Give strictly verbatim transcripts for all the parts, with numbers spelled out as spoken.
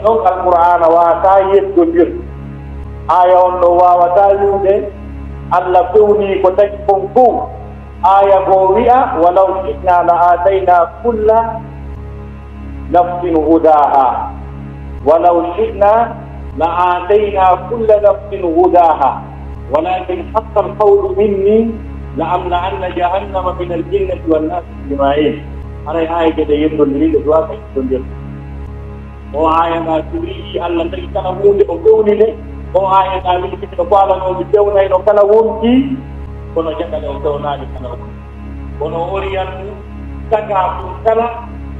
Noon Alqur'aana waawataa yeddondir. Aaya on ɗoo waawataa wi'ude Allah fewnii ko tagi kon fow. Aaya goo wi'a, "Walaw shi'naa la aataynaa kulla nafsin hudaahaa. Walaw shi'naa la aataynaa kulla nafsin hudaahaa. Walaakin haqqal qawlu minnii la amla'anna jahannama minal jinnati wan naasi ajma'iin." Haray aaya geɗe yeddondiriiɗe duwaa ka yeddondir. O aaya ɗaa si wi'i Allah tagi kala huunde o fewni nde, o aaya ɗaa wi'i ko alanooɓe fewnayno kala wonki, kono jaɓale o fewnaali kala wonki. Kono o oriyantu tagaa ɗum kala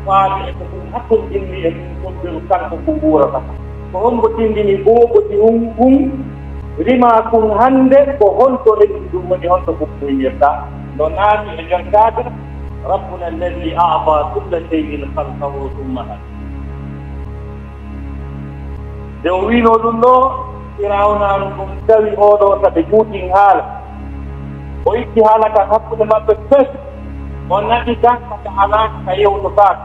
faade e ko ɗum hakkondinni e ɗum, ɗum kanko ko wuurata. Ko hombo tindini booɓoti ɗum ɗum rima ɗum hannde, ko honto e ɗum ɗum woni, honto ɗum muynirta? No naati e nder kaadar, "Rabbuna alladhi a'ta kulla shay'in khalqahu thumma hada." Nde o wiinoo ɗum ɗoo, Firawnaanu ɗum tawi oo ɗoo saɓe juutin haala. O itti haala kan hakkunde maɓɓe fes. O naɓi kan haka alaa ka yewtotaako.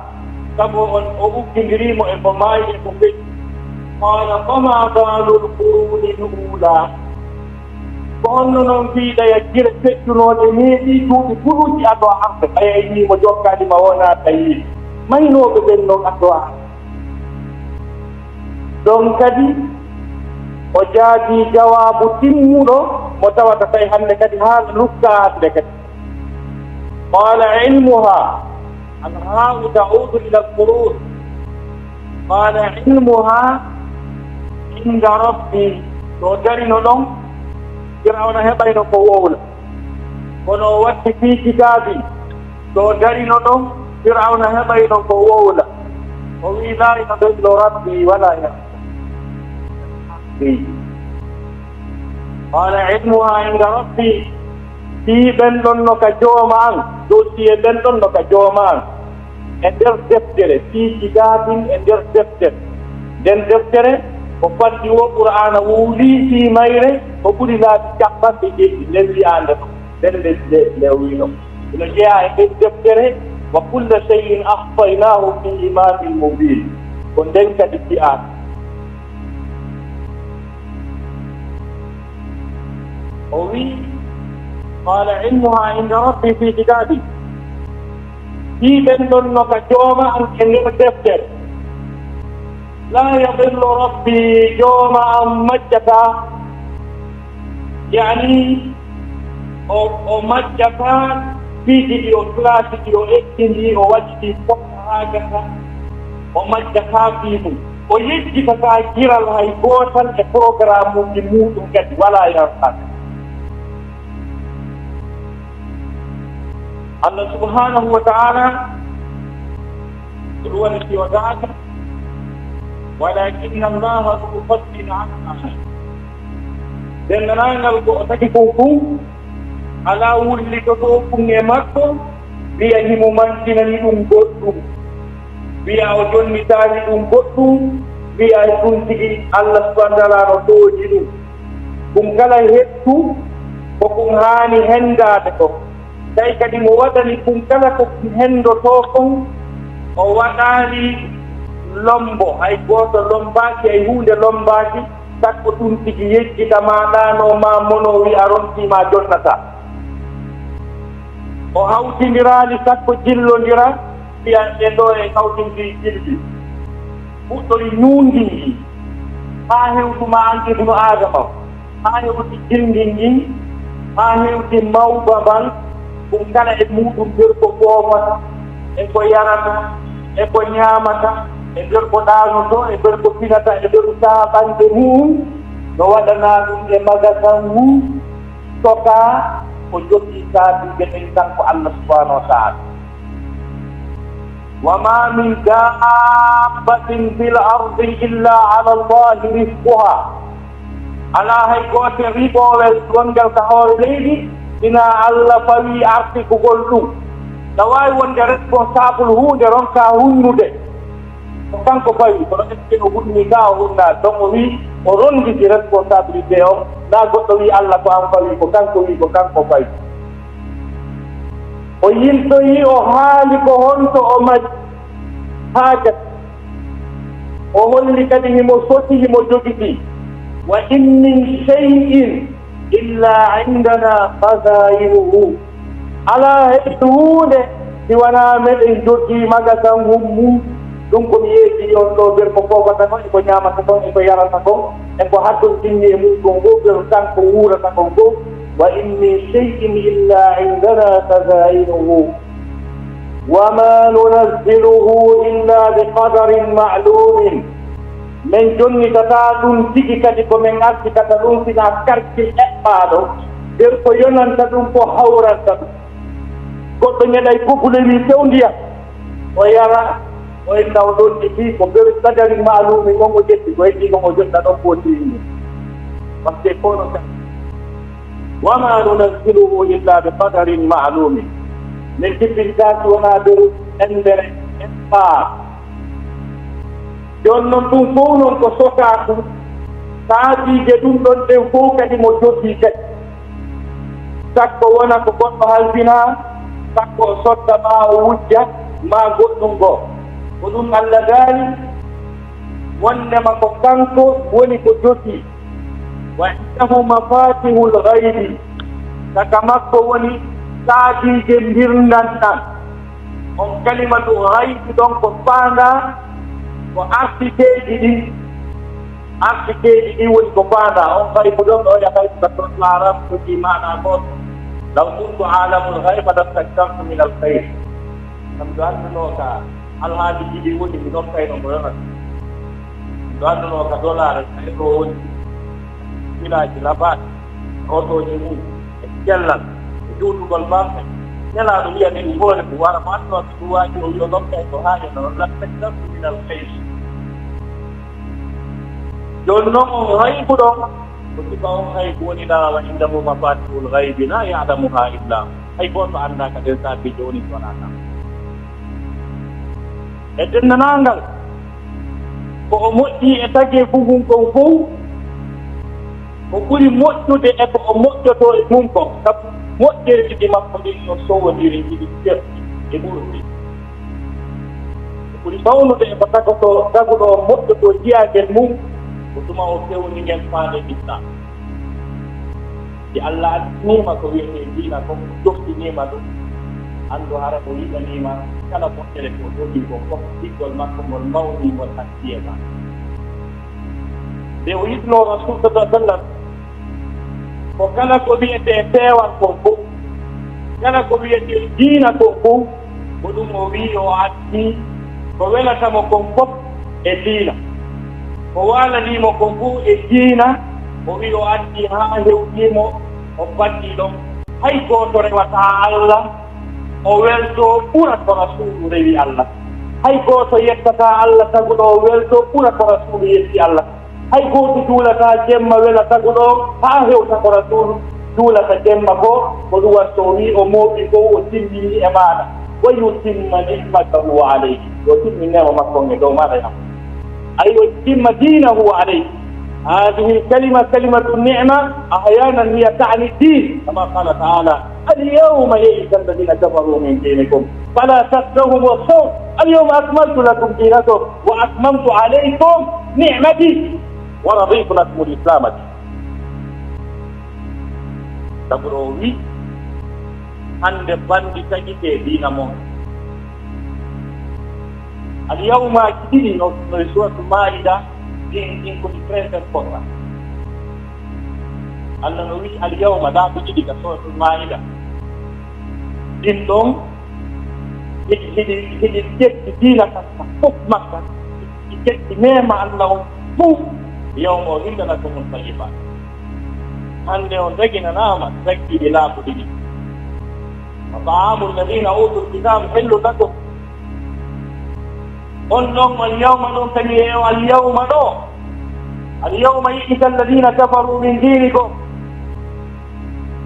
Sabu on o uggindiriimo e ko maayi e ko feƴƴi. Qaala, "Fama baalul quruunil uulaa?" Ko honno non fii ɗaya gire feƴƴunooɗe neeɓi duuɓi buluuji adoo arde, ɓaya e wi'i mo jokkaali ma wonaa tawi maynooɓe ɓen non adoo arde? Ɗon kadi, o jaabii jawaabu timmuɗo mo tawata tawi hannde kadi haala lukkaa hannde kadi. Qaala ilmuhaa, al haa'u ta'uudu ila al quruun. Qaala ilmuhaa inda rabbii. To darino ɗon, Firawna heɓayno ko wowla. Kono o watti fii kitaabi. To darino ɗon, Firawna heɓayno ko wowla. O wi'i, "Laa yadillu rabbii wa laa yansa." Qaala ilmuhaa inda rabbii. Fii ɓen ɗon no ka jooma an, dossier ɓen ɗon no ka jooma an. E nder deftere, fii kitaabin, e nder deftere. Nden deftere, ko faddi o Qur'aana wowlii fii mayre, ko ɓuri laabi cappanɗe jeeɗiɗi, nden wi'aande ɗon. Nden nde, nde, nde o wi'no. Ino jeyaa e nder deftere, "Wa kulla shay'in ahsaynaahu fii imaamin mubiin." Ko nden kadi fi'aa. O wi'i, qaala ilmuhaa inda rabbii fii kitaabi. Fii ɓen ɗon no ka jooma an e nder deftere. Laa yadillu rabbii, jooma an majjataa. Yaani, o, o majjataa piiji ɗi o classe ɗi o ekkindii, o waɗi ɗi fota haa gasa, o majjataa fii mum. O yejjitataa giral hay gootal e programme muuji muuɗum kadi, walaa yartaade. Allah subhanahu wa ta'ala, ko ɗum woni si o daaka, "Walaakinna Allaha duu fadlin ala nnaas." Denndaangal ko o tagi kon fuu, alaa wullitotoo ɗum e makko, wi'a himo mantinani ɗum goɗɗum, wi'a o jonnitaani ɗum goɗɗum, wi'a ɗum tigi Allah subhanahu wa ta'ala no tooji ɗum. Ɗum kala hettu ko ɗum haani henndaade ko. Tawi kadi mo waɗani ɗum kala ko ɗum henndotoo kon, o waɗaali lombo, hay gooto lombaaki, hay huunde lombaaki, sakko ɗum tigi yejjita ma ɗaano ma mono wi'a rontii ma jonnata. O hawtindiraali sakko jillondira, wi'a ɓe ɗo e hawtindiri jilli. Fuɗɗori ñuundingi, haa hewtu ma an ibnu Aadama, haa hewti jilngin ngin, haa hewti mawbabal, ɗum kala e muuɗum nder ko foofata, e ko yarata, e ko ñaamata, e nder ko ɗaanotoo, e nder ko finata, e nder saaɓannde mu'um, no waɗanaa ɗum e magasan mum, tokaa, o jogii saabiiɓe ɓen kanko Allah subhanahu wa ta'ala. Wa maa min daabbatin fil ardi illaa ala Allahi rizquhaa. Alaa hay gootel riɓoowel wonngel ka hoore leydi, hinaa Allah fawii arsikugol ɗum. Na waawi wonde responsable huunde ronkaa hunnude. Ko kanko fawi, kono est-ce que o hunnii ka o hunnaa? Donc o wii, o ronnditi responsabilité on, naa goɗɗo wii, "Allah, ko an fawi," ko kanko wii, ko kanko fawi. O yiltoyi, o haali ko honto o mari haajat. O holli kadi himo foti, himo jogiti. Wa in min shay'in illa indana khazainuhu. Alaa hay huunde si wanaa meɗen jogii magasan mum. Ɗum ko mi yeeji on ɗo, ber ko foofata kon, e ko ñaamata kon, e ko yarata kon, e ko haddontinni e mum kon, ko ber tan ko wuurata kon ko. Wa in min shay'in illa indana khazainuhu. Wa ma nunazziluhu illa bi qadarin ma'lumin. Men jonnitata ɗum tigi kadi ko men arsikata ɗum, sina karkil eɓɓaaɗo, nder ko yonanta ɗum, ko hawranta ɗum. Goɗɗo ñeɗay kofule wi tew ndiyam, o yara, o enna o ɗon ɗi fii ko nder qadarin ma'lumin, on o ƴetti, ko heddi kon o joɗɗa ɗon footi yimɓe. Parce que kono kan. Wa ma nunazziluhu illa bi qadarin ma'lumin. Min jippintaaki wonaa nder enndere eɓɓaa. Jooni non ɗum fof non ko sokaaku, saabiije ɗum ɗon ɗen fof kadi mo jogii kadi. Sakko wona ko goɗɗo halfinaa, sakko o sodda maa o wujja, maa goɗɗum goo. Ko ɗum Allah daali, wondema ko kanko woni ko jogii. Wa indahu mafatihul ghaybi, saka makko woni saabiije mbirndan ɗan. On kalimatu ghaybi ɗon ko faandaa ko arsikeeji ɗin. Arsikeeji ɗin woni ko faandaa. On ghaybu ɗon, o wi'a ghaybu ka suratul Araf, ko ɗi maanaa gooto. Law kuntu a'lamul ghayba lastakthartu minal khayr. Kam mi annduno ka alhaali ɗiɗi woni, mi nokkayno mo yonata. Mi annduno ka dolaare, ka euro woni, filaaji labaaɗi, otooji mum, e cellal, e juutugol maɓɓe. Nelaaɗo wiya mi ɗum hoore mum, wara mo annduno mi ɗum waaji, o wi'o nokkay ko haaƴi non, lastakthartu minal khayr. Jooni non on ghaybu ɗon, ko sifa on ghaybu woni ɗaa, wa indahu mafatihul ghaybi la ya'lamuha illa hu. Hay gooto anndaa ka ɗen saabiiji woni ko wonaa kan. E denndaangal, ko o moƴƴi e tageefu ngun kon fow, ko ɓuri moƴƴude e ko o moƴƴotoo e mum kon, sabu moƴƴeeji ɗi makko ɗin no sowondiri, ɗiɗi serti e ɓurdi. Ko ɓuri mawnude e ko tagoto-, taguɗo on moƴƴotoo jiyaakel mum, ko tuma o fewni ngel faande Islam. Si Allah addiniima ko wiyetee diina kon, o joftiniima ɗum, anndu hara o yiɗaniima kala moƴƴere ko o jogii kon fof, giggol makko ngol mawnii ngol hatti e ma. Nde o yiɗnoo Rasul sallallahu alaihi wasallam, ko kala ko wiyetee peewal kon fof, kala ko wiyetee diina kon fof, ko ɗum o wi'i o addi ko welata mo kon fof e diina. Ko waalanii mo kon fof e diina, o wi'i o addi haa hewtii mo, o faddi ɗon. Hay gooto rewataa Allah, o weltoo ɓura ko Rasuulu rewi Allah. Hay gooto yettataa Allah taguɗo o weltoo ɓura ko Rasuulu yetti Allah. Hay gooto juulataa jemma wela taguɗo o haa hewta ko Rasuulu juulata jemma ko, ko ɗum waɗi so o wii o mooɓi fof, o timmini e maaɗa. Wa yutimma ni'matahu alayk. Yo timmin neema makko on e dow maaɗa, yam. Ay, wa yutimma dinahu alayk. Hadhihi al-kalima, kalimatu ni'ma, ahyanan hiya ta'ni ad-din. Kama qala ta'ala, "Al-yawma ya'isa alladhina kafaru min dinikum fala takhshawhum wakhshawni. Al-yawma akmaltu lakum dinakum wa atmamtu alaykum ni'mati wa raditu lakum al-islama dina." Sabu ɗo o wi, hannde banndi tagike diina mon. Al-yawmaaji ɗiɗi no, no e Suuratul Maa'ida, ɗin, ɗin ko ɗi très important. Allah no wi'i al-yawma, laabi ɗiɗi ka Suuratul Maa'ida. Ɗin ɗon, hiɗi, hiɗi, hiɗi ƴetti diina ka, ka fof makka, hiɗi ƴetti neema Allah on fof, yawma uhilla lakumut tayyibaat. Hannde on daginanaama, daggiiɗi laaɓuɗi ɗin. Wa ta'amu alladhina utul kitaba hillun lakum. On ɗon, al-yawma ɗon kadi e al-yawma ɗo. Al-yawma ya'isa alladhina kafaru min dinikum.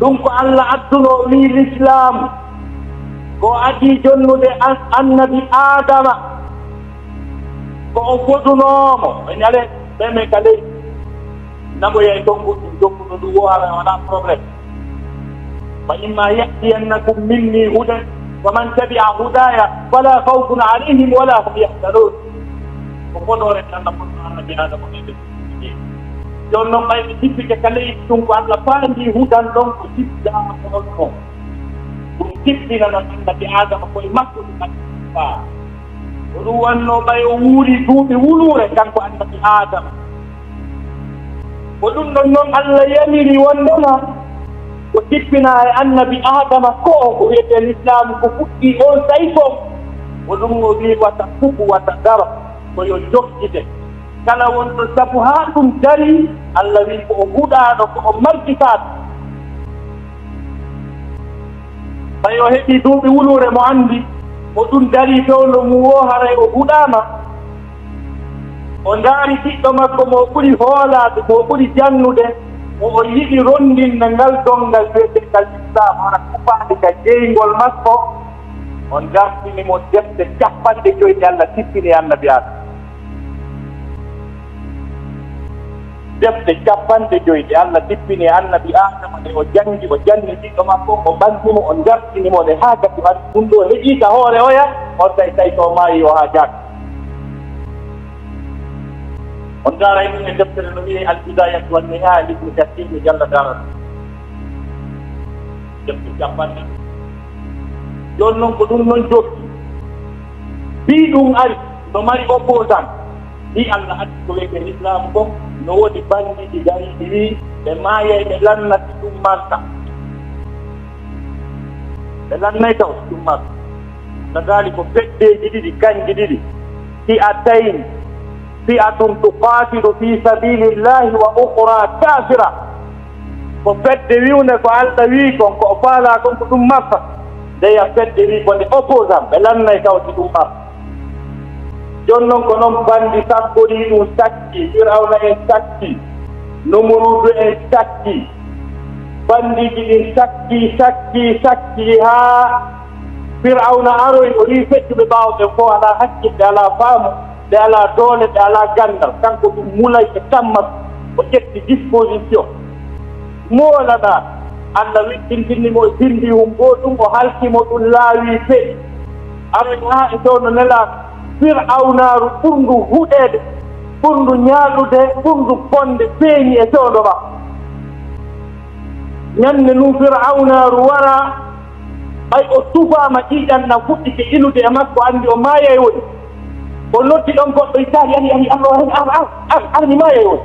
Ɗum ko Allah adduno, o wi Lislaam ko adii jonnude an-, annabi Aadama. Ko o fodunoo mo, o ñale ɓe men ka leydi. Naɓoyay ton goɗɗum jokkuɗo ɗum, o ara, wala problème. Fa imma ya'tiyannakum minni hudan, faman tabi'a hudaya fala khawfun alayhim wala hum yahzanun. Ko fodoore nde Allah fotno Annabi Aadama e ɓe. Jooni noon, ɓay ɓe tippike ka leydi tun, ko Allah faandi hudan ɗon ko sifdaama ko ɗon ɗon. Ɗum tippinana Annabi Aadama koye makko ɗum addi faa. Ko ɗum wannoo ɓay o wuuri duuɓi wuluure kanko Annabi Aadama. Ko ɗum ɗon noon Allah yamiri wondema ko tippinaa e Annabi Aadama ko o ko wiyetee Lislaamu ko fuɗɗii on tawi ko. Ko ɗum o wii wata fuku wata daro. Ko yo jokkite. Kala wonɗo sabu haa ɗum darii, Allah wii ko o huɗaaɗo, ko o markitaaɗo. Ɓay o heɓii duuɓi wuluure mo anndi, mo ɗum darii fewndo mum woo haray o huɗaama. O ndaari ɓiɗɗo makko mo ɓuri hoolaade, mo ɓuri jannude, mo o yiɗi ronndinde ngal donngal wiyeteengal Islaam, hara kufaade ka jeyngol makko. On dartini mo defte capanɗe joy ɗe Allah tippini e Annabi Aadama. Defte capanɗe joy ɗe Allah tippini e Annabi Aadama, ɗe o janngi, o janni ɓiɗɗo makko, o ɓangi mo, o dartini mo ɗe haa gasi. Hari ɗum ɗo heƴii ka hoore oya, on tawi tawi to maayi o haa jaaka. On ndaara e ɗum e deftere no wiyee Al Bidayatu wan Nihaya, Ibnu Kasiir no jalla daara ɗum. Defte capanɗe. Jooni noon ko ɗum noon jokki. Fii ɗum ari, no mari opposant. Fii Allah addi ko wiyetee Islaamu kon, no woodi banndiiji gariiɗi wii, ɓe maayay, ɓe lannati ɗum marsa. Ɓe lannay taw ɗum marsa. Misali ko feddeeji ɗiɗi, kanji ɗiɗi. Fi'atayn, fi'atun tuqatilu fi sabilillahi wa ukhra kafira. Ko fedde wiwnde ko Allah wii kon, ko o faalaa kon ko ɗum marsa. Ndeya fedde wii ko nde opposant, ɓe lannay taw si ɗum marsa. Jooni noon ko noon banndi sakkorii ɗum sakki, Firawna en sakki, Numuruudu en sakki, banndiiji ɗin sakki, sakki, sakki haa Firawna aroy, o wii feccuɓe ɓaawo ɓen fof alaa hakkille, alaa faamu, ɓe alaa doole, ɓe alaa ganndal. Kanko ɗum mulay e tamma, o ƴetti disposition. Moolanaa, Allah wittintinni mo e binndihun goo ɗum, o halki mo ɗum laawi feƴi. Aroy haa e tawno nelaaɗo Fir'awnaaru ɓurndu huɗeede, ɓurndu ñaaɗude, ɓurndu bonde feeñi e fewndo makko. Ñannde ndun Fir'awnaaru waraa, ɓay o tufaama, ƴiiƴan ɗan fuɗɗike ilude e makko, anndi o maayay woni. O noddi ɗon goɗɗo, itaali, ari, ari, Allah, ari, ar, ar, ar, ar, mi maayay woni.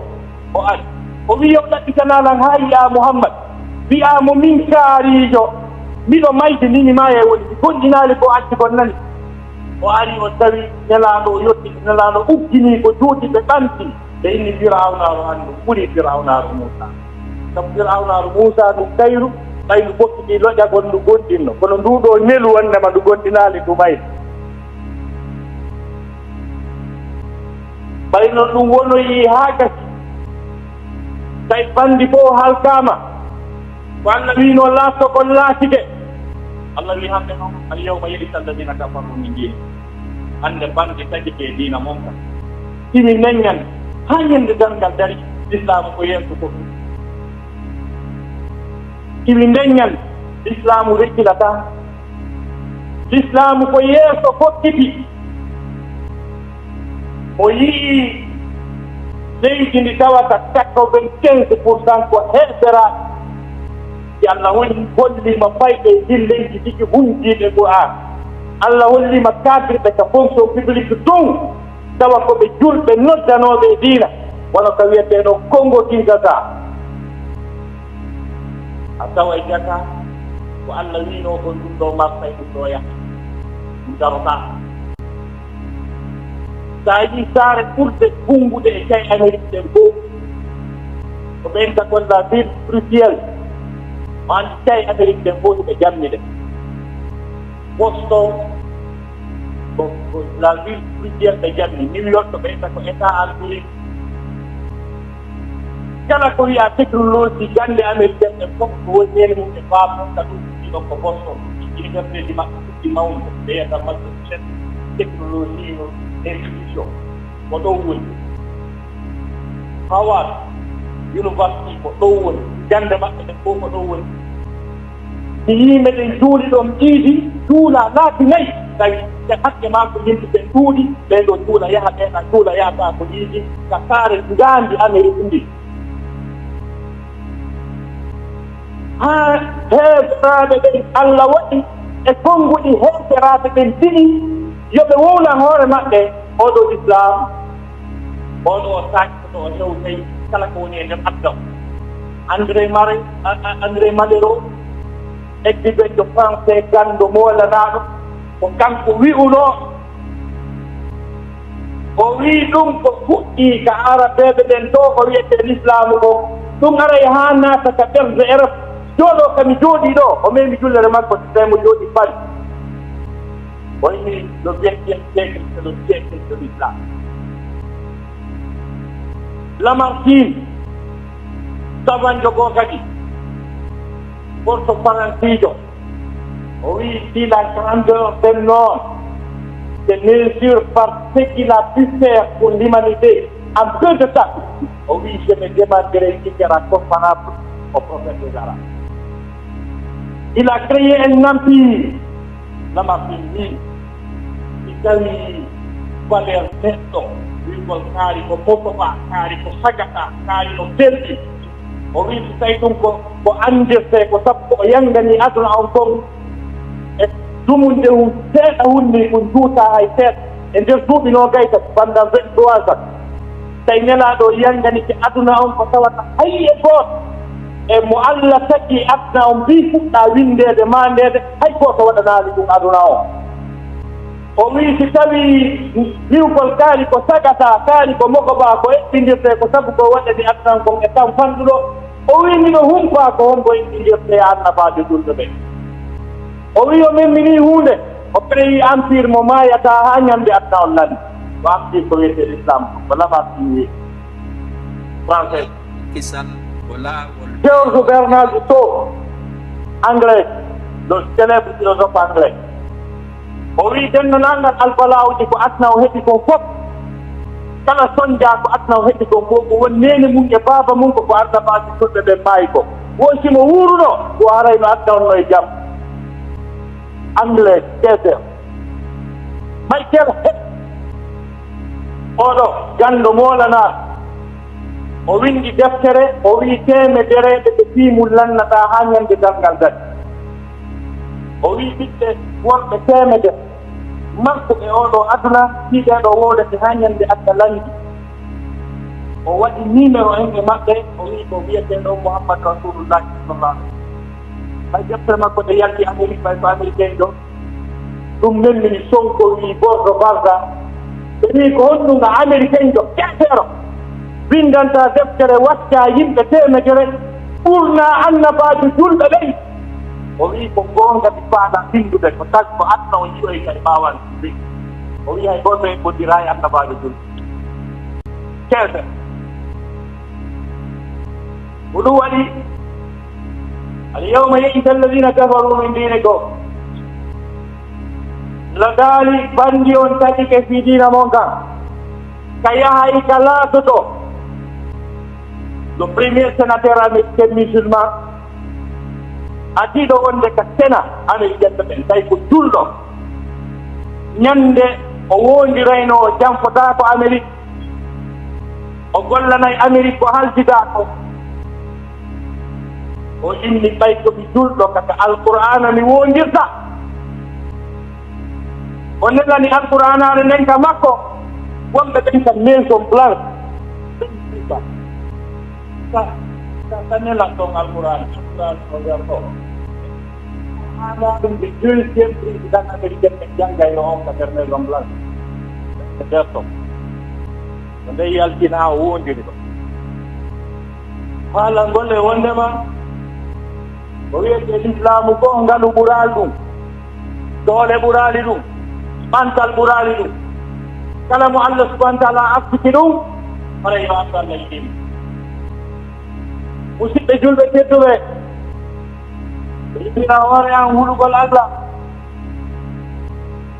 O ari. O wi'i, "Yo ɗaɓɓitanaa lan hay, yaa Muhammad." Wi'aa mo, "Min kaariijo, miɗo mayde ni, mi maayay woni. Mi goonɗinaali ko acci kon nani." O ari, o tawi Nelaaɗo, o yotti Nelaaɗo, ugginii ko juuti, ɓe ɓanti. Ɓe inni Fir'awnaaru, anndi ɓuri Fir'awnaaru Muusaa. Sabu Fir'awnaaru Muusaa ndu kayru, ɓay ndu fokkiti loƴagol ndu goonɗinno. Kono ndu ɗoo nelu wondema ndu goonɗinaali ndu mayde. Ɓay no ɗum wonoyi haa gasi, tawi banndi fof halkaama. Ko Allah wiinoo laattogol laatike. Allah wii hannde noon, "Al yawma ya'isa alladina kafaru min diinikum." Hannde banndi taƴike e diina mon kan. Imi neññan haa ñande darngal dari, Lislaamu ko yeeso fof. Imi neññan, Lislaamu rekkilataa. Lislaamu ko yeeso fokkiti. O yi'i leydi ndi tawata quatre-vingt-quinze pour cent ko heeferaaɓe. Si Allah hol-, holliima fayɓe e ndin leydi tigi hundiiɓe Qur'aan. Allah holliima kafirɓe ka fonction publique tun. Tawa ko ɓe julɓe noddanooɓe e diina, wano ka wiyetee ɗoo Kongo Kinshasa. A taway jaka ko Allah wiinoo kon ɗum ɗoo marsa e ɗum ɗoo yaha. Ɗum darotaa. So a yii saare ɓurɗe hunngude e cay Amérique ɗen fof, ko ɓen ka kon la ville fruitière. Mo anndi cay Amérique ɗen fof hiɓe jamni ɗe. Boston, ko, ko la ville fruitière ɓe janni. New York, ɓe wiyata ko État Algorithme. Kala ko wiya technologie, gannde américaine ɗen fof, ko woni heen mum e faam noon, ka ɗum ɗiɗon ko Boston. Universitéji maɓɓe ɗi mawni, ɓe wiyata Massachusetts Technology Institution. Ko ɗon woni. Howard University ko ɗon woni. Jannde maɓɓe ɗen fof ko ɗon woni. Mi yii meɗen juuli ɗon iidi, juula laabi nayi. Tawi e hakke maa ko yimɓe ɓen ɗuuɗi, ɓee ɗoo juula yaha, ɓee ɗaa juula yaha, taa ko yiidi ka saare ngaandi Amerik ndi. Haa heeferaaɓe ɓen, Alla waɗi e konnguɗi heeferaaɓe ɓen tigi yo ɓe wowlan hoore maɓɓe, oo ɗoo Islaam, oo ɗoo saaki ko ɗoo hewtay kala ko woni e nder aduna. André Mare, a, a, André Malraux, écrivain français, ganndo moolanaaɗo, ko kanko wi'unoo, o wi'i ɗum ko fuɗɗii ka Arabeeɓe ɓen ɗoo, ko wi'etee Lislaamu ɗoo, ɗum aray haa naata ka berze Erop. Jooɗoo ka mi jooɗii ɗoo, o memi jullere makko, tawi mo jooɗii Paris. O inni le vingtième siècle, c'est le siècle de l'islam. Lamartine, sabanjo goo kadi, gorko faransiijo, o wi'i, si la grandeur d'un homme se mesure par ce qu'il a pu faire pour l'humanité en peu de temps, o wi'i, je me demanderai si sera comparable au prophète des Arabes. Il a créé un empire. Lamartine wi'i, si tawii valeur neɗɗo, wi'ugol kaari ko mokoɓa, kaari ko sagata, kaari no selɓi. O wi'i, si tawii ɗum ko, ko anndirtee, ko sabu ko o yannganii aduna on kon e dumunde hun seeɗa, hunni ɗum juutaa hay seeɗa. E nder duuɓi noogay tati, pendant vingt-trois ans, tawi Nelaaɗo yannganike aduna on ko tawata hay e gooto e mo Alla tagi aduna on mbii fuɗɗaa winndeede, maandeede, hay gooto waɗanaali ɗum aduna on. O wi'i, si tawii wi'ugol kaari ko sagata, kaari ko mokoɓa, ko eɓɓindirtee, ko sabu ko waɗani aduna on kon e tan fanɗuɗo, o wi'i, miɗo humpaa ko hombo eɓɓindirtee e annabaaɓe julɓe ɓen. O wi'i, o memminii huunde, o créé empire mo maayataa haa ñande aduna on lannii. Ko empire ko wi'etee l'islam, ko Lamartine wi'i. Français. Kisal ko laawol. George Bernard Shaw, anglais, le célèbre philosophe anglais. O wi'i, denndaangal albala'uuji ko aduna o heɓi kon fof, kala sonjaa ko aduna o heɓi kon fof, ko woni neene mum e baaba mum ko, ko annabaaɓe julɓe ɓen maayi ko. Wo si mo wuuruno, wo haray no aduna on no e jam. Anglais, Caesar. Michael Hess, oo ɗoo ganndo moolanaa, o winndi deftere, o wi'i, teemedereeɓe ɓe fii mum lannataa haa ñande darngal darii. O wi'i, ɓiɓɓe worɓe teemedere markuɓe oo ɗoo aduna, fii ɓee ɗoo woodete haa ñande aduna lanndi. O waɗi numéro en e maɓɓe, o wi'i ko wi'eteeɗo Muhammad Rasulullah sallallahu alaihi wasallam. Hay deftere makko nde yalti Amérique, ɓay ko américain ɗo, ɗum memmini Sonko, wi'i Bordo Barza. Ɓe wi'i ko honɗum ka américain ɗo, keefeero, winndanta deftere, watta yimɓe teemedere, ɓurna annabaajo julɓe ɓen. O wi'i ko goonga mi faala winndude, ko tagi ko aduna o yi'oy kay ɓaawan. O wi'i hay gooto en ɓoddiraay annabaajo julɓe. Keese. Ko ɗum waɗi, al yawma ya'isa alladhina kafaru min dinikum. La daali bandi on taƴike fii diina mon kan. Ka yahay ka laatoto. Le premier sénateur américain musulman adiiɗo wonde ka Sénat américain ɓen, tawi ko julɗo. Ñande o woondiraynoo, o janfotaako Amérique, o gollanay Amérique ko haldidaa ko. O inni, ɓay ko mi julɗo, ka, ka Alqur'aana mi woondirta. O nelani Alqur'aanaare nden ka makko, wonɓe ɓen ka Maison Blanche. Sa, sa, sa nelan ɗon Alqur'aana, Alqur'aana o nder ɗo. Haala ɗum ɓe deuxième président américain ɓe janngayno on ka nder Maison Blanche. Ɓe nder ɗon. Ko nde yaltina o wondiri ɗo. Haala ngol e wondema ko wiyetee lislaamu ko ngalu ɓuraali ɗum, doole ɓuraali ɗum, ɓantal ɓuraali ɗum. Kala mo Allah subhanahu wa ta'ala arsiki ɗum, haray yo anndu Allah yiɗii mo. Musidɓe julɓe tedduɓe, ɓe yonira hoore an hulugol Allah.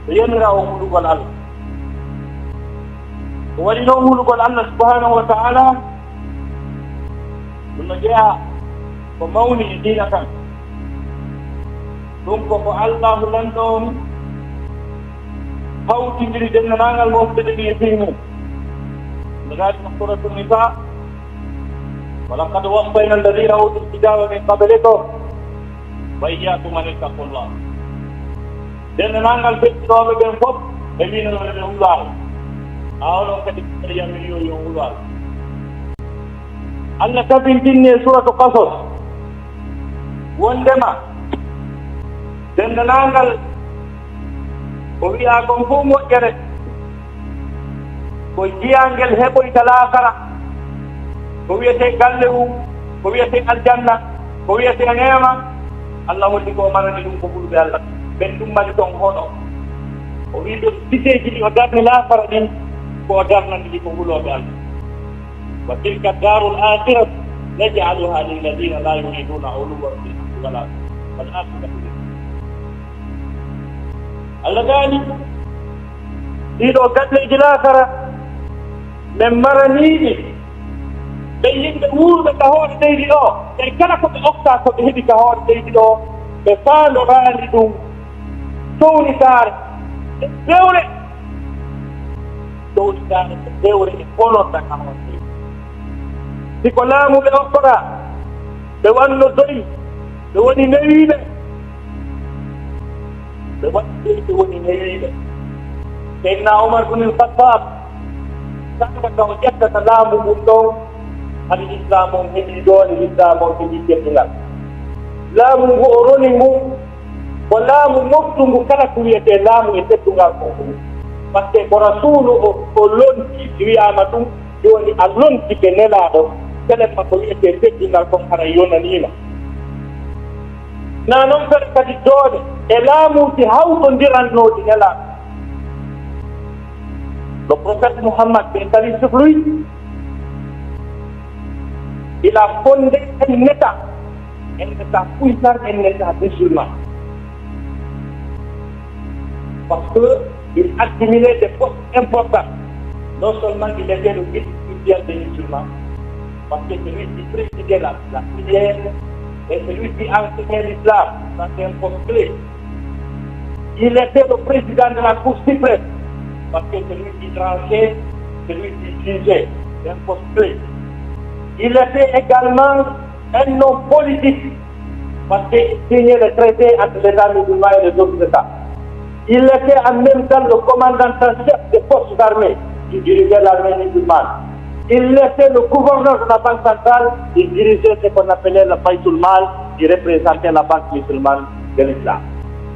Ɓe yonira o hulugol Allah. Ko waɗi noon hulugol Allah subhanahu wa ta'ala, ɗum no jeyaa ko mawni e diina kan. Ɗum ko ko Allahu lanɗo on hawtindiri denndaangal mofte ɗen e fii mum. No daali ko Suuratu Nisaa, ولقد وصينا الذين أوتوا الكتاب من قبلكم وإياكم أن اتقوا الله. Denndaangal feƴƴinooɓe ɓen fof, ɓe wiino yo ɓe hulaal. A onon kadi, Mariama wiyo yo hulaal. Allah tabintinni e Suuratu Qasas, wonndema denndaangal ko wiyaa kon fof moƴƴere, ko jiyangel heɓoyta laakara, ko wiyetee galle mum, ko wiyetee aljanna, ko wiyetee neema, Allah holli ko o marani ɗum ko hulɓe Allah. Ɓen ɗum mari ton hono. O wii ɓe sifeeji ɗi o darni laakara ɗin, ko o darnani ɗi ko hulooɓe Allah. وتلك الدار الآخرة نجعلها للذين لا يريدون علوا في الأرض ولا فسادا والعاقبة للمتقين. Allah daali, ɗii ɗoo galleeji laakara, men maranii ɗi ɓe yimɓe wuurɓe ka hoore leydi ɗoo, ɓe kala ko ɓe okkaa ko ɓe heɓi ka hoore leydi ɗoo, ɓe faandoraani ɗum townitaare e bewre, townitaare e bewre e bononda ka hoore leydi. Si ko laamu ɓe okkoraa, ɓe wanno doyi, ɓe woni newiiɓe. Ɓe waɗi ɓe woni newiiɓe. Seydina Umar bun al-Khattab, sannga ka o ƴettata laamu ngun ɗon, hari Lislaam on heɓii doole, Lislaam on heɓii teddungal. Laamu ngu o roni ngu, ko laamu moftungu kala ko wiyetee laamu e teddungal kon. Par ce que ko Rasuulu o, o lonti, si wiyaama ɗum, jooni a lontike Nelaaɗo, selen ma ko wiyetee teddungal kon haray yonaniima. Na non fere kadi doole e laamuuji hawtondirannooɗi Nelaaɗo. Le prophète Muhammad, paix et salut sur lui, il a fondé un État, un État puissant, un État musulman. Parce que il accumulait des postes importants. Non seulement il était le guide spirituel des musulmans, parce que c'est lui qui présidait la, la prière et c'est lui qui enseignait l'islam. Ça, c'est un poste clé. Il était le président de la Cour suprême, parce que c'est lui qui tranchait, c'est lui qui jugeait. C'est un poste clé. Il était également un homme politique, parce qu'il signait les traités entre les États musulmans et les autres États. Il était en même temps le commandant en chef des forces armées qui dirigeait l'armée musulmane. Il était le gouverneur de la Banque centrale, il dirigeait ce qu'on appelait le Baytul Mal, qui représentait la Banque musulmane de l'Islam.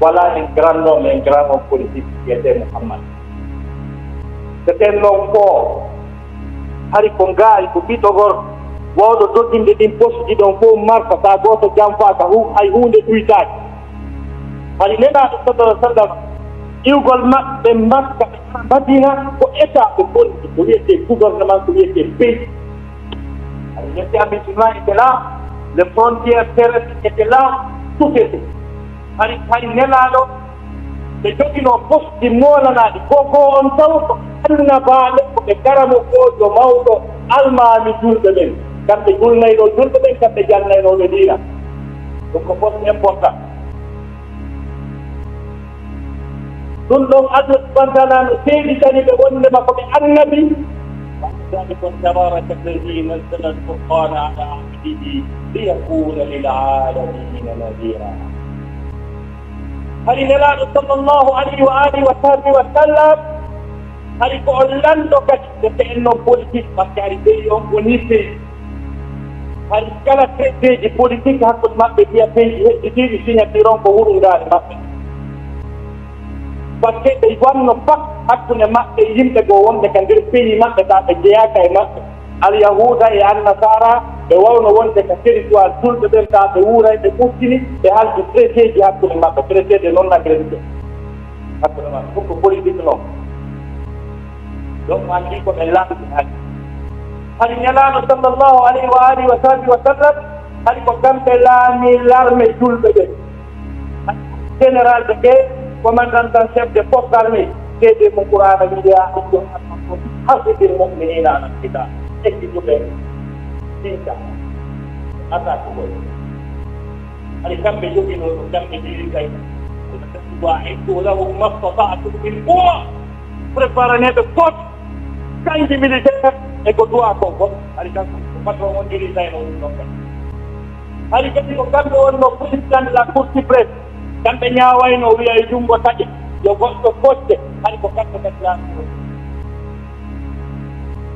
Voilà un grand homme, un grand homme politique qui était Muhammad. C'était un homme fort. Hari ko ngaari, ko ɓiɗɗo gorko, waawɗo dogginde ɗin posuji ɗon fof marka, taa gooto janfaaka hu-, hay huunde ɗuytaaki. Hari Nelaaɗo sallallahu alaihi wa sallam, iwgol maɓɓe Makka, ɓe ara Madina, ko État ɓe bonni, ko wiyetee gouvernement, ko wiyetee pays. Hari les musulmans étaient là, les frontières terrestres étaient là, tout était. Hari, hari Nelaaɗo, ɓe joginoo poste moolanaaɗi. Ko, ko on taw ko annabaaɓe, ko ɓe karamokoojo mawɗo almaami julɓe ɓen. Kamɓe julnaynoo julɓe ɓen, kamɓe jannaynoo ɓe diina. Ɗum ko poste important. Ɗum ɗon Allah subhanahu wa ta'ala no seeditani ɓe wondema ko ɓe annabi. ذلك تبارك الذي نزل الفرقان على عبده ليكون للعالمين نذيرا. Hari Nelaaɗo sallallahu alayhi wa alihi wa sahbihi wa sallam, hari ko on lanndo kadi, nde ɓen non politique, par ce que hari pays on woni pays. Hari kala traiteeji politique hakkunde maɓɓe, wiya pays hedditiiɗi signature on ko hurundaare maɓɓe. Par ce que ɓe wanno pacte hakkunde maɓɓe e yimɓe goo wonɓe ka nder pays maɓɓe, taa ɓe jeyaaka e maɓɓe. Alyahuuda e Annasaara, ɓe wawno wonde ka territoire julɓe ɓen, taa ɓe wuuray, ɓe ɓurtini, ɓe haldi traiteeji hakkunde maɓɓe, traité de non-agression. Hakkunde maɓɓe, ɗum ko politique non. Donc, mi anndi ko ɓe lamdi hannde. Hari Nelaaɗo sallallahu alayhi wa alihi wa sahbihi wa sallam, hari ko kamɓe laami l'armée julɓe ɓen. Général de guerre, commandant en chef des forces armées, seedee mo Qur'aana wi'i, "يا أيها الرسول حرض المؤمنين على القتال." Ekkitugol, tinta, attaque gol. Hari kamɓe joginoo ɗum, kamɓe diri kay. "وأعدوا لهم ما استطعتم من قوة." Préparaneeɓe fof, kanji militaire e ko duwa ko, bon, hari kanko ko patron on dirigeayno ɗum ɗon kadi. Hari kadi ko kamɓe wonno président de la Cour suprême, kamɓe ñaawayno, wiya e junngo taƴe, yo goɗɗo focce, hari ko kamɓe kadi laatino.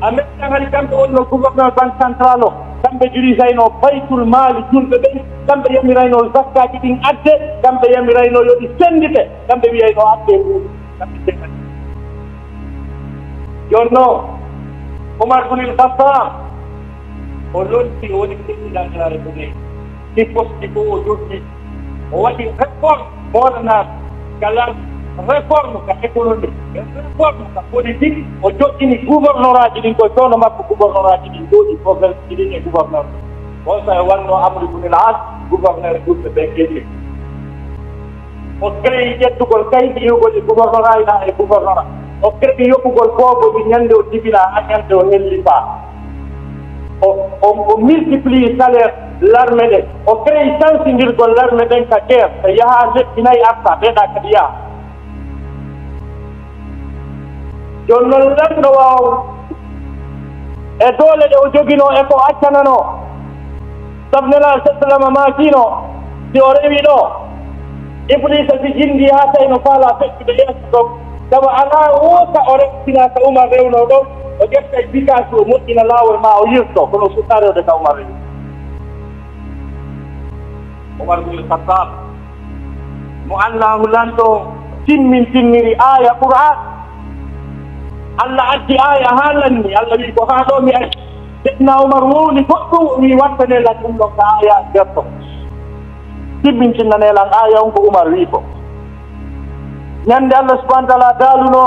A mettan hari kamɓe wonno gouverneur banque centrale o, kamɓe dirigeayno baytul maali julɓe ɓen, kamɓe yamirayno zakkaaji ɗin adde, kamɓe yamirayno yo ɗi senndite, kamɓe wiyayno adde mbuuɗu. Jooni noon, Umar bun il Khattab, o lonti, o woni président de la République. Ɗi poste ɗi fof o jogii. O waɗi réforme moɗanaɗo, ka laamu, réforme ka économie, réforme ka politique. O joɗɗini gouvernoraaji ɗin, ko coono makko gouvernoraaji ɗin jooɗi, province ɗin e gouverneur. On sa e wonno Amr ibn al-As, gouverneur julɓe ɓen kadi. O créé ƴettugol kaydi yogol e gouvernorat ina e gouvernorat. O créé yoɓugol booboji ñande o jibina haa ñande o hellifaa. O, o, o multiplié salaire l'armée ɗen. O créé sansindirgol l'armée ɗen ka guerre. Ɓe yaha lebbi nayi arta, ɓeeɗa kadi yaha. Jooni noon lanɗo waaw e doole ɗe o joginoo e ko accananoo. Sabu Nelaaɗo sallallahu alaihi wasallam maakino, si o rewi ɗo, Ibliisa si jinndi haa tawi no faalaa feccude yeeso ɗon, tawa alaa woo ka o rewtinaa ka Umar rewnoo ɗon, o ƴetta e bikaasi o moƴƴina laawol maa o yirto, kono o suɓɗaa rewde ka Umar rewi. Umar bin Khattab, mo Allahu lanɗo timmintinniri aaya Qur'an. Allah addi aaya haa lanni, Allah wi'i ko haa ɗo mi ari. Seydina Umar wowli goɗɗum, o wi'i wattanee lan ɗum ɗon ka aaya gerto. Timmintinnanee lan aaya on ko Umar wi'i ko. Ñande Allah subhanahu wa ta'ala daaluno,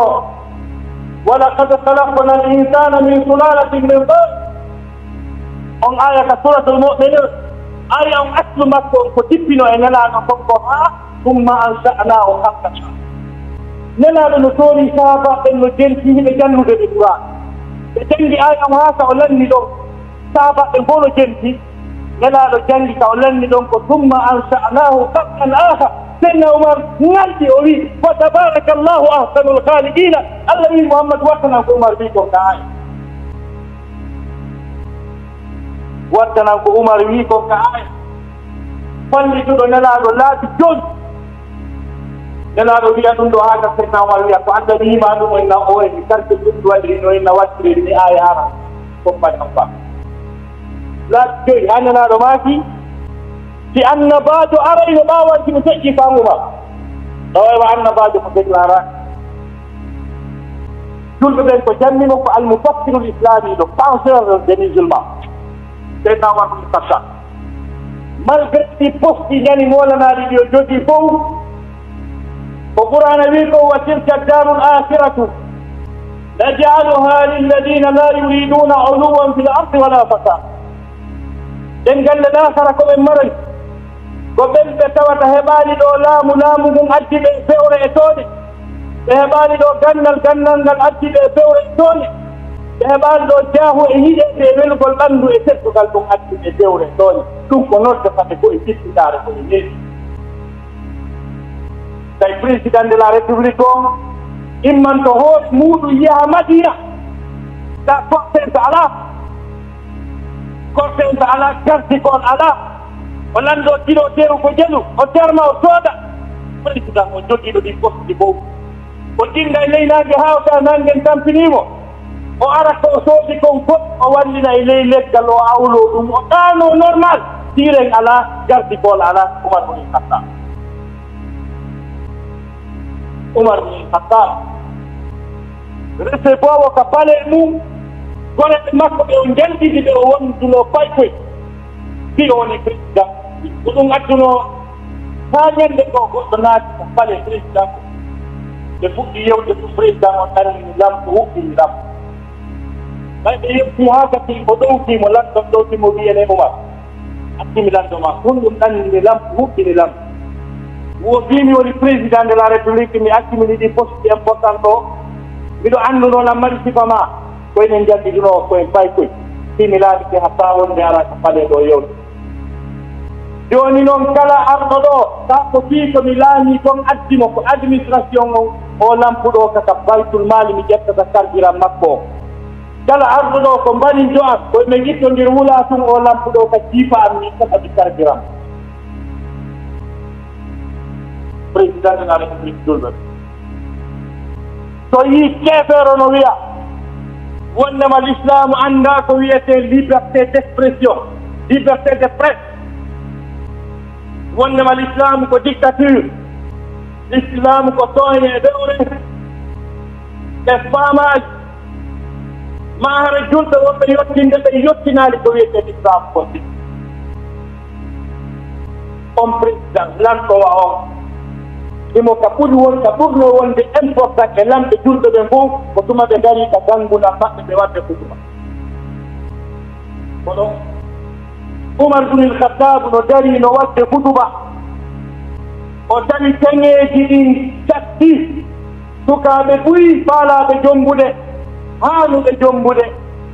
"Wa laqad khalaqna al-insana min sulalatin min tin." On aaya ka Suratul Mu'minun, aaya on aslu makko on ko tippino e Nelaaɗo kon ko haa, "Thumma ansha'nahu khalqan akhar." Nelaaɗo no toori sahaabaaɓe ɓen no jenti hiɓe jannude ɓe Qur'an. Ɓe jangi aaya on haa ka o lanni ɗon. Sahaabaaɓe ɓen fof no jenti. Nelaaɗo jangi ka o lanni ɗon ko, "Thumma ansha'nahu khalqan akhar." Seydina Umar ŋalɗi, o wi'i, "Fa tabarakallahu ahsanul khaliqina." Allah wi'i Muhammad, wattanan ko Umar wi'i kon ka aaya. Wattanan ko Umar wi'i kon ka aaya. Fallituɗo Nelaaɗo laabi joyi. Nelaaɗo wi'a ɗum ɗo haa ka Seydina Umar wi'a, "Ko Allah wi'i ma ɗum, o inna o en karke ɗum waɗiri no inna wattiri ni aaya ara." Ko mbaɗi on ba. Laabi joyi, haa Nelaaɗo maaki, si annabaajo arayno ɓaawo an, si mi feƴƴi faamu ma. Tawa annabaajo ko déclaré. Julɓe ɓen ko jammi mo ko al-mufakkirul islami, le penseur des musulmans. Seydina Umar bin Khattab. Malgré ɗi poste ɗi ñani moolanaaɗi ɗi o jogii fof, ko Qur'aana wi'i ko, "Wa tilka darul akhiratu naj'aluha lilladina la yuriduna uluwan fil ardi wala fasad." Ɗen galle laakara ko ɓen maroy, ko ɓen ɓe tawata heɓaali ɗo laamu, laamu ngun addi ɓe e bewre e tooɗe. Ɓe heɓaali ɗo gandal, gandal ngal addi ɓe e bewre e tooñe. Ɓe heɓaali ɗo jaahu e yiɗeede e welgol ɓanndu e teddungal ɗum addi ɓe e bewre e tooñe. Ɗum ko noddata ɓe ko e jippitaare, ko e neesu. Tawi président de la république o immanto hoore muuɗum yaha Madina. Ta cortège alaa. Cortège alaa, garde du corps alaa. O lanndoo kilo teeru ko jelu, o terma, o sooda. Président o jogiiɗo ɗi poste ɗi fof. O jinnga e ley naange haa o tawa naange tampinii mo. O ara ko o soodi kon fof, o wallina e ley leggal, o awloo ɗum, o ɗaanoo normal. Siren alaa, garde du corps alaa, Umar bun Khattab. Umar bun Khattab. Rese boobo ka palais mum, goreɓe makko ɓe o njaltidi ɓe o wondunoo paykoy. Fii o woni président. Ko ɗum addunoo haa ñannde goo goɗɗo naati ko palais président ko. Ɓe fuɗɗi yewde ɗum, président on ɗannini lampu, huɓɓini lampu. Ɓay ɓe yewti haa gasi, o ɗowti mo, lanɗon ɗowti mo, wi'ene Umar, "Accu mi lanndo ma, honɗum ɗannini lampu, huɓɓini lampu?" Wo fii mi woni président de la république, mi accu mi ɗiɗi poste important o, miɗo anndunoo lan mari sifa ma. Ko enen njaltidunoo ko en paykoy. Fii mi laamike hatta wonde ara ka palais ɗo yewde. Jooni noon, kala arɗo ɗo, taa ko fii ko mi laamii kon addi mo, ko administration on, O lampuɗo ka, ka Baytul Mali mi ƴettata carburant makko o. Kala arɗo ɗo ko mbaninjo am, ko men ittondir wula tun, o lampuɗo ka jiifa am mi ittata mi carburant. Président de la République julɓe. So yii keefeero no wiya wondema l'islam annda ko wiyetee liberté d'expression, liberté de presse, wondema l'islam ko dictature, l'islam ko tooñe e dowre e faamaaji, ma hara julɓe wonɓe yottinde ɓe yottinaali ko wiyetee l'islam ko. On président lanɗo wa on, himo ka ɓuri won, ka ɓurno wonde important e lamɓe julɓe ɓen fof, ko tuma ɓe ngari ka ganngulal maɓɓe ɓe waɗde hutuba. Kono Umar bun al-Khattab no dari no waɗde hutuba, o tawi teŋeeji ɗin catti, sukaaɓe buy faalaaɓe jombude, haanuɓe jombude,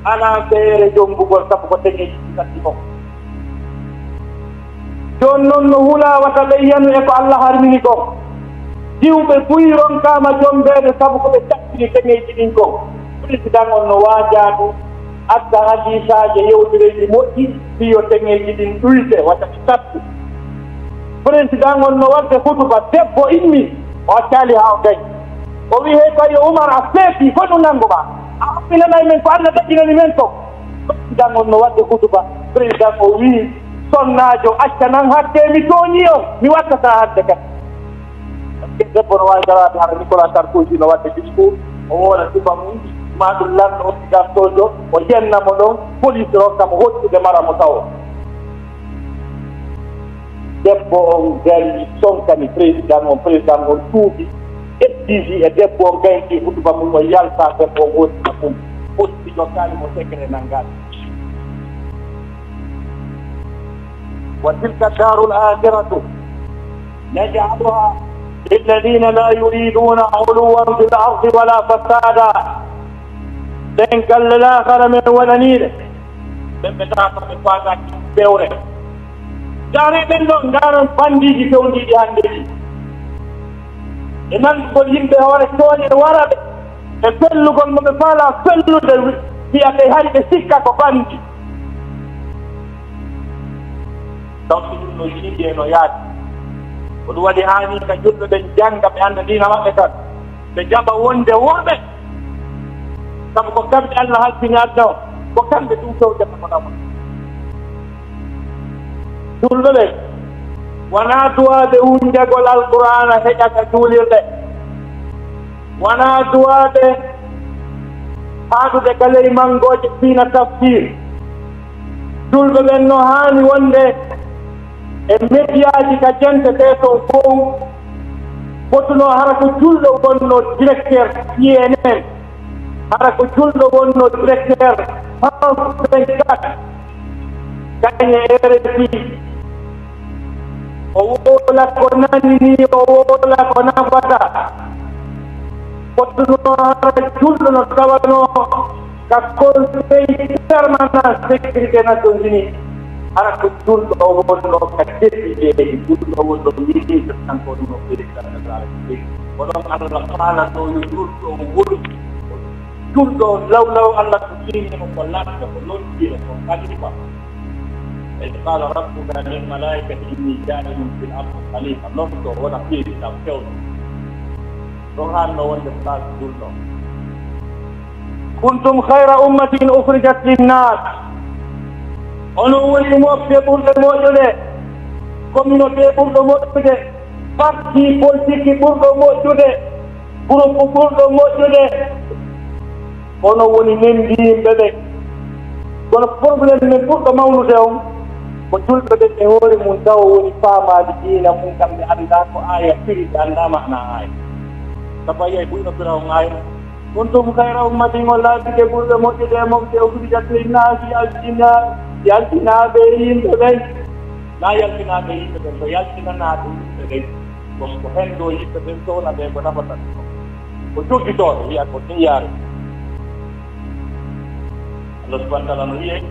alaa feere jombugol, sabu ko teŋeeji ɗin catti kon. Jooni non no hula wata ɓe yanu e ko Allah harmini kon. Diwɓe buy ronkaama jombeede sabu ko ɓe cakkini teŋeeji ɗin kon. Président on no waajaa ɗum, adda hadiisaaji e yewtereeji moƴƴi, fii yo teŋeeji ɗin ɗuyte, wata ɗi sattu. Président on no waɗde hutuba, debbo immi, o accaali haa o gañi. O wi'i, "Hey, ko yo Umar, a feetii, ko ɗum nanngu maa? A haɓɓinanay men ko Allah daɗɗinani men ko?" Président on no waɗde hutuba. Président o wi'i, "Sonnaajo, acca nan hakke, mi tooñii on, mi wattataa hannde kadi." Debbo no waawi daraade hara Nicolas Sarkozy no waɗde discours, o woola sifa mum, maa ɗum lanɗo occidentoojo, o yenna mo ɗon, police rokka mo hoccude mara mo tawo. Debbo on dari sonkani président on, président on tuubi, eddiji e debbo on gaynti hutuba mum, o yalta debbo on hosina mum, hosti jokkaali mo secret nangaade. وتلك الدار الآخرة نجعلها للذين لا يريدون علوا في الأرض ولا فسادا. Ɓen galle laakara men waɗaniiɗe, ɓen ɓe tawa ɓe faataaki fewre. Ndaaree ɓen ɗon, ndaaron banndiiji fewndiiɗi hannde ɗi. E nanngugol yimɓe hoore tooñe wara ɓe, e fellugol mo ɓe faalaa fellude, wi-, wiya ɓe hari ɓe sikka ko banndi. Donc, ɗum no yiɗi e no yaadi. Ko ɗum waɗi haani ka julɓe ɓen jannga, ɓe annda diina maɓɓe kan. Ɓe jaɓa wonde worɓe. Sabu ko kamɓe Allah halfini aduna o. Ko kamɓe ɗum fewjata ko ɗaɓɓa. Julɓe ɓen, wonaa duwaaɓe wunjagol Alqur'aana heƴa ka juulirɗe. Wonaa duwaaɓe haaɗude ka ley manngooje fiina tafsiir. Julɓe ɓen no haani wonde e mediyaaji ka jentetee ton fow. Fotuno hara ko julɗo wonno directeur C N N, hara ko julɗo wonno directeur France vingt-quatre, kañe R F I. O woola ko nani ni, o woola ko nafata. Fotuno hara julɗo no tawano ka Conseil permanent sécurité Nations Unies, hara ko julɗo o wonno ka député, julɗo o wonno ministre, kanko ɗum o président de la République. Ko ɗon Allah faalano yo julɗo o wonu. Julɗo o lawlaw Allah ko fiini mo ko lanɗo, ko lottiiɗo, ko khalifa. إذ قال ربك للملائكة إني جاعل في الأرض خليفة. Lomto wona président fewndo. Ɗon hanno wonde place julɗo. كنتم خير أمة أخرجت للناس. Onon woni mofte ɓurɗe moƴƴude. Communauté ɓurɗo moƴƴude. Parti politique ɓurɗo moƴƴude. Groupe ɓurɗo moƴƴude. Onon woni nendi yimɓe ɓen. Kono problème men ɓurɗo mawnude on, ko julɓe ɓen e hoore mum taw woni faamaade diina mum, kamɓe anndaa ko aaya firi, ɓe anndaa maana aaya. Sabu a yi'ay buyno Firawun aaya, "كنتم خير أمة", on laatike ɓurɓe moƴƴude e mofte, "أخرجت للناس", yaltina, yaltinaaɓe e yimɓe ɓen. Na yaltinaaɓe e yimɓe ɓen, ko yaltinanaaɓe yimɓe ɓen. Ko, ko henndo yimɓe ɓen towna ɓe ko nafata ɗum. Ko joggitooɗo, wiya ko niyaare. Allah subhanahu wa taala no wi'e,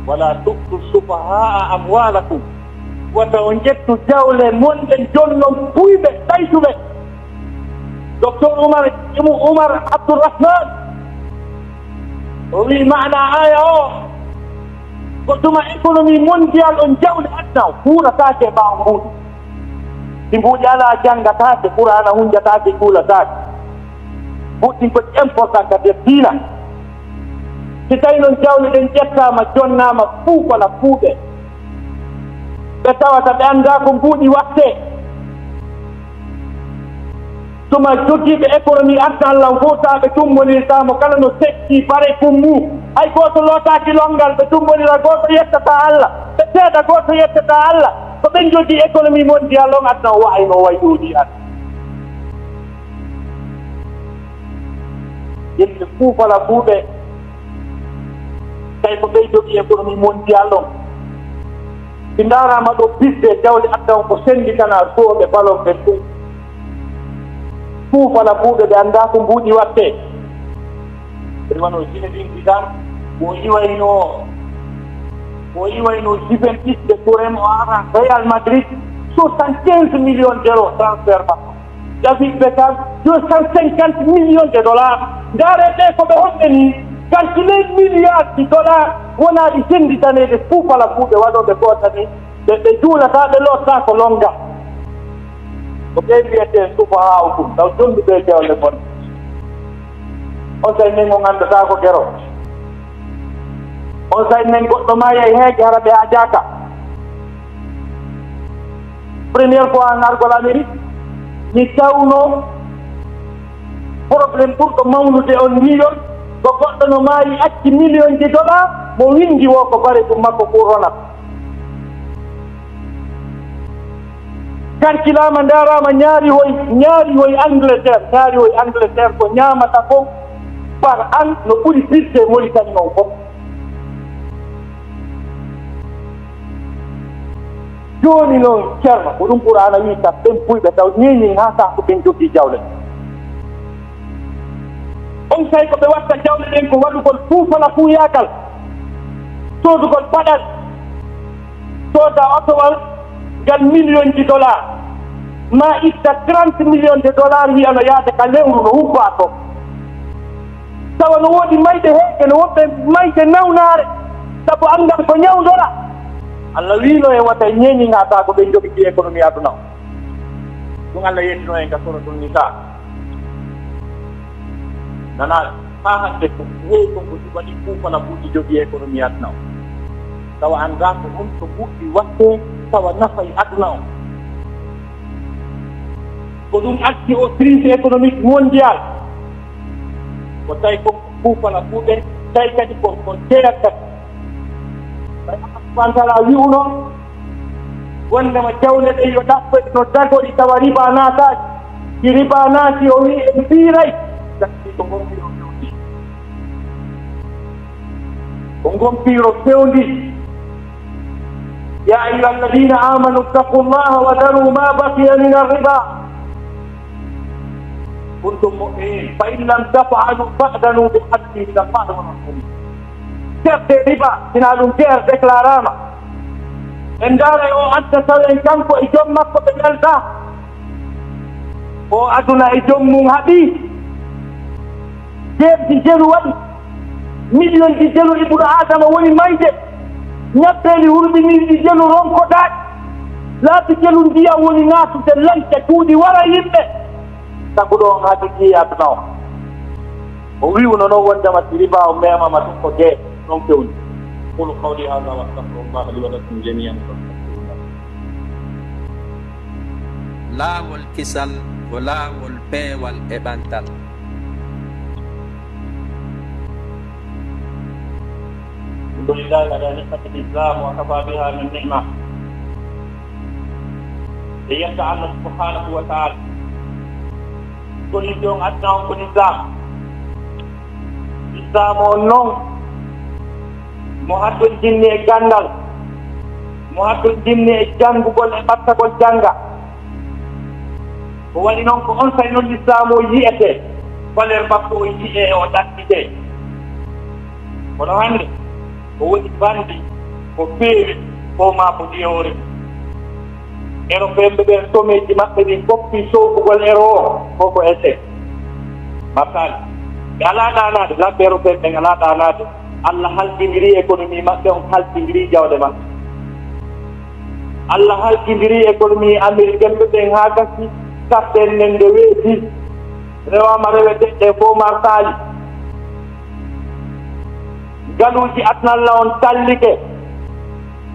"ولا تؤتوا السفهاء أموالكم." Wata on ƴettu jawle mon ɗen jonnon puyɓe, ɓaytuɓe. Docteur Umar, Umar Abdurrahman, o wii maana aaya o, ko tuma économie mondiale on jawle aduna o fuurataake e ɓaawo mbuuɗi. Si mbuuɗi alaa, janngataake, Qur'aana hunjataake, juulataake. Mbuuɗi ɗin ko ɗi important ka nder diina. Si tawi noon jawle ɗen ƴettaama, jonnaama, fuufala fuuɓe, ɓe tawata ɓe anndaa ko mbuuɗi wattee. Tuma jogiiɓe économie aduna Alla on fof, taa ɓe tummbonirtaa mo, kala no setti bare kum mum. Hay gooto lootaaki lonngal, ɓe tummbonira, gooto yettataa Alla, ɓe seeda, gooto yettataa Alla. Ko ɓen jogii économie mondiale on aduna o wa'ayno o wayi ɗoo ɗii aduna. Yimɓe fuufala fuuɓe, tawi ko ɓey jogii économie mondiale on. Si ndaaraama ɗoo, bisde jawle aduna on ko sennditanaa suwooɓe ballon ɓen ɗum. Fuufala fuuɓe, ɓe anndaa ko mbuuɗi wattee. Ɓe wano Zinedine Zidane, ko iwayno, ko iwayno Juventus de Turin, o ara Real Madrid, soixante-quinze millions d'euros transfert makko. David Beckham, deux cent cinquante millions de dollars. Ndaaree ɓe ko ɓe honɓe nii, calculer milliards de dollars, wonaa ɗi sennditaneede fuufala fuuɓe waɗooɓe koota nii, ɓe, ɓe juulataa, ɓe lootataa ko lonngal. Ko ɓe mbiyetee sufahaa'u ɗum, taw jonnduɓe e jawle bonɗe. On saa'i men on anndataa ko gero. On saa'i men goɗɗo maayay heege hara ɓe hajaaka. Première fois an argol Amérique, mi tawno problème ɓurɗo mawnude on wi'on ko goɗɗo no maayi acci million ji dollars, mo winndi wo ko bare ɗum makko pour ronat. Karkilaama, ndaaraama, ñaari hoy, ñaari hoy Angleterre, ñaari hoy Angleterre ko ñaamata kon par an no ɓuri budget Mauritanie on fof. Jooni noon, Ceerno, ko ɗum Qur'aana wi'i, ka ɓen puyɓe taw ñeeñin haa kaa ko ɓen jogii jawle. On saa'i ko ɓe watta jawle ɗen ko waɗugol fuufala fuuyaagal, soodugol paɗal, sooda otowal ngal million ji dollars, maa itta trente millions de dollars, wi'a no yaade ka lewru no hubbaa to. Tawa no woodi mayde heege, no woɓɓe mayde nawnaare, sabu anngal ko ñawndora. Alla wi'no e wata ñeeñin haa kaa ko ɓen jogii économie aduna o. Ɗum Alla yettino en ka Suratul Nisaa. Nana haa hannde ko heewi kon ko suɓani fuufala fuuji jogii économie aduna o. Tawa anndaa ko honto mbuuɗi wattee tawa nafay aduna o. Ko ɗum addi o crise économique mondiale. Ko tawi ko fuufala fuuɓe, tawi kadi ko, ko jeertat. Tawi Allah subhanahu wa ta'ala wi'uno wondema jawle ɗen yo ɗaɓɓoy no dagori tawa riba naataaki. Si riba naati, o wi'i en piiray. Gasi ko ngon piiro fewndi. Ko ngon piiro fewndi. يا أيها الذين آمنوا اتقوا الله وذروا ما بقي من الربا إن كنتم مؤمنين فإن لم تفعلوا فأذنوا بحرب من الله ورسوله. Defte riba, sinaa ɗum guerre déclarama. En ndaaray o adda taw en kanko e joom makko ɓe weltaa. O aduna e joom mum haɓii. Jeerti jelu waɗi. Miliyonji jelu Ibnu Aadama woni mayde. Ñabbeeli hurɓiniiɗi jelu ronkotaaki. Laabi jelu ndiyam woni naatude lanca cuuɗi wara yimɓe. Taguɗo on haɓi jii aduna o. O wi'uno noon wondema si riba o memaama ɗum ko gee ɗon fewndi. أقول قولي هذا وأستغفر الله لي ولكم جميعا فاستغفروه. Laawol kisal ko laawol peewal e ɓantal. الحمد لله على نعمة الإسلام وكفى بها من نعمة. E yetta Allah subhanahu wa ta'ala. Ko ɗum ɗon aduna on ko Lislaam. Lislaam on noon, mo haɗɗo jinni e ganndal, mo haɗɗo jinni e janngugol e ɓattagol jannga. Ko waɗi noon ko on saa'i noon Lislaam o yi'etee, valeur makko o yi'ee, o ɗaɓɓitee. Kono hannde, ko woni bandi, ko feewi, ko maa ko diyoore. Européen ɓe ɓen, sommet ji maɓɓe ɗin, koppi soofugol euro o, ko ko échec. Marsaali. Ɓe alaa ɗaanaade, lamɓe européen ɓen alaa ɗaanaade. Allah halkindiri économie maɓɓe on, halkindiri jawle maɓɓe. Allah halkindiri économie américain ɓe ɓen haa gasi, kaɓɓen nden nde weeti. Rewaama rewe deƴƴe fof marsaali. Galuuji aduna Allah on tallike.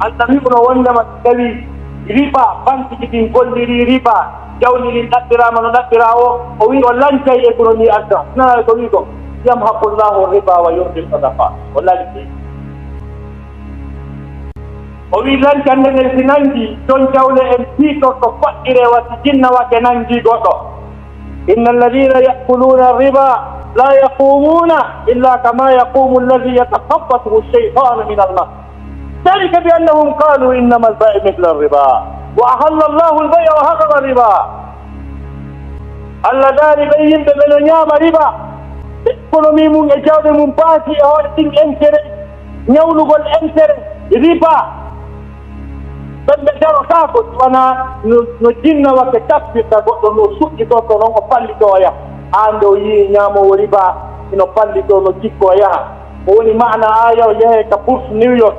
Allah wi'uno wondema so tawi riba, banque ji ɗin golliri riba, jawdi ndin ɗaɓɓiraama no ɗaɓɓiraa o, o wi'i o lancay économie aduna. Nana ko wi'i ko, "Yamhaqu Allahu riba wa yurbi sadaqat." O lanci. O wi'i lancande nden si nangi, ton jawle en piitorto faɗɗire wati jinna wake nangi goɗɗo. إن الذين يأكلون الربا لا يقومون إلا كما يقوم الذي يتخبطه الشيطان من المس. ذلك بأنهم قالوا إنما البيع مثل الربا وأحل الله البيع وحرم الربا. Allah daali ɓe yimɓe ɓe no ñaama riba, économie mum e jawɗe mum paasi e hoore ɗin intérêt, ñawlugol intérêt, riba. Ɓen ɓe darotaako si wanaa no, no jinna wake tappirta goɗɗo, no suƴƴitoo ko non o pallitoo o yaha. Aan nde o yi'i ñaamoowo riba hino pallitoo no jikkoo yaha. Ko woni maana aaya o yehee ka Bourse New York.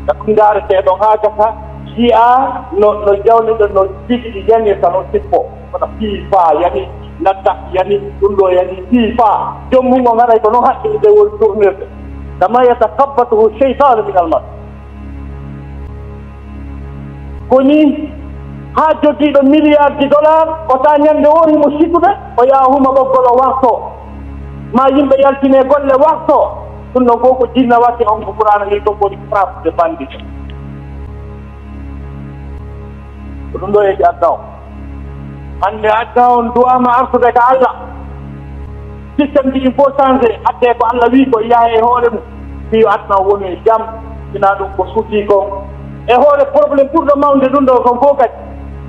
Ka ɗum ndaaretee ɗon haa gasa, yi'aa no, no jawle ɗen no tigi ɗi yanirta no sippo. Kono fii faa yani, natta yani, ɗum ɗo yani, fii faa. Joom mum on haray ko non haqqille ɗe woni tournirde. Kama yatakhabbatuhu shaytanu min al-mas. Ko nii haa jogiiɗo milliard de dollars, o taa ñande woo himo sikude, o yaha huma ɓoggol o wartoo. Maa yimɓe yaltine golle wartoo. Ɗum ɗon fof ko jinna waɗi on ko Qur'aana wi ko woni frappe de bandit. Ko ɗum ɗo yeeji adda on. Hannde adda on du'aama artude ka Allah. Système ji ɗin fof changé, addee ko Allah wii ko yaha e hoore mum. Fii yo aduna wonu e jam, sinaa ɗum ko suutii kon. E hoore problème ɓurɗo mawnude ɗum ɗo kon fof kadi.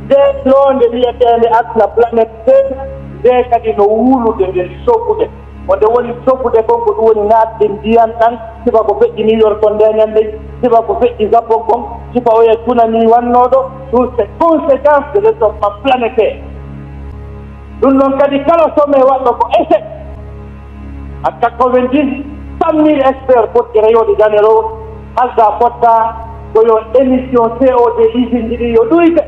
Nde loonde wi'eteende aduna, planète Terre, nde kadi no wulude, nde soɓude. Ko nde woni soɓude kon, ko ɗum woni naatde ndiyan ɗan, sifa ko feƴƴi New York kon nde ñande, sifa ko feƴƴi Japon kon, sifa oya tsunami wannooɗo, tout c'est conséquence de réchauffement planétaire. Ɗum ɗon kadi kala sommet waɗɗo ko échec. A quatre-vingt-dix, cent mille experts poti Rio de Janeiro, halda fotta ko yo émission C O deux usine ji ɗi yo ɗuyte.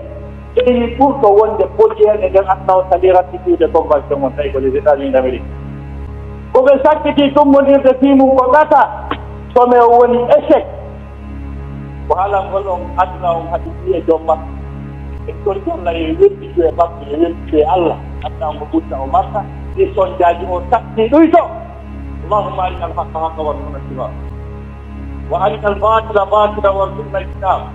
Pays ɓurɗo wonde poti heen e nder aduna o salii rattitiiɓe convention on, tawi ko les États-Unis d'Amérique. Ko ɓe sakkiti tummbondirde fii mum ko gasa, sommet o woni échec. Ko haalangol on aduna on haɗi e joom makko. E tori Allah e weltitu e makko, e weltitu e Allah. Aduna on ko ɓurta o marta. Ɗi sonjaaji o tatti ɗuyto. اللهم أرنا الحق حقا وارزقنا اتباعه. وأرنا الباطل باطلا وارزقنا اجتنابه.